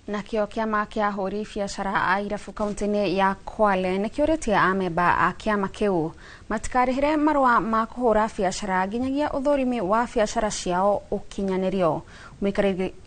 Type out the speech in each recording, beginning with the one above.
Nakĩo kĩama kĩa ahũri biacara a irabu kaunti-inĩ ya Kwale nĩkĩũrĩtie amemba a kĩama kĩu matikarĩhĩre marũa ma kũhũra biacara nginyagia ũthũrimi wa biacara ciao ũkinyanĩrio.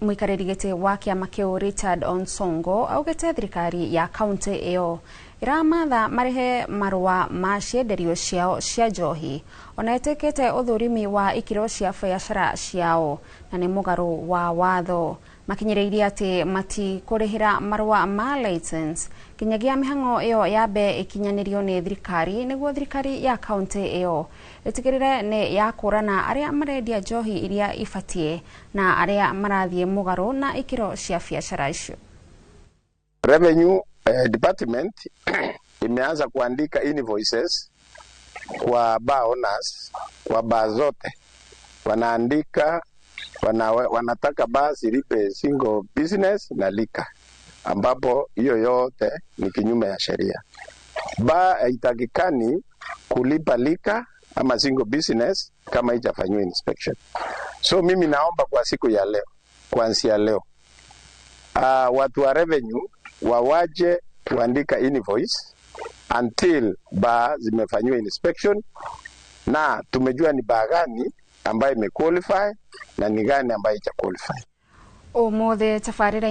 Mũikarĩri gĩtĩ wa kĩama kĩu Richard Onsongo augĩte thirikari ya kaunti ĩyo ĩramatha marĩhe marũa ma cienderio ciao cia njohi ona ĩtĩkĩte ũthũrimi wa ikĩro cia biacara ciao na nĩ mũgarũ wa watho. Makinyĩrĩirie atĩ matikũrĩhĩra marũa ma license nginyagia mĩhang'o ĩyo yambe ĩkinyanĩrio nĩ thirikari nĩguo thirikari ya kaunti ĩyo ĩtigĩrĩre nĩ yakũrana arĩa marendia njohi iria ibatiĩ na arĩa marathiĩ mũgarũ na ikĩro cia biacara icio. Revenue Department imeanza kuandika invoices kwa bar owners, kwa bar zote wanaandika wanataka bar zilipe single business na liquor, ambapo hiyo yote ni kinyume ya sheria. Bar haitakikani kulipa liquor ama single business kama haijafanyiwa inspection. So mimi naomba kwa siku ya leo, kuanzia leo, watu wa revenue wawache kuandika invoice until bar zimefanyiwa inspection na tumejua ni bar gani ambayo imequalify na ni gani ambayo haijaqualify. Ũmũthĩ tabarĩra.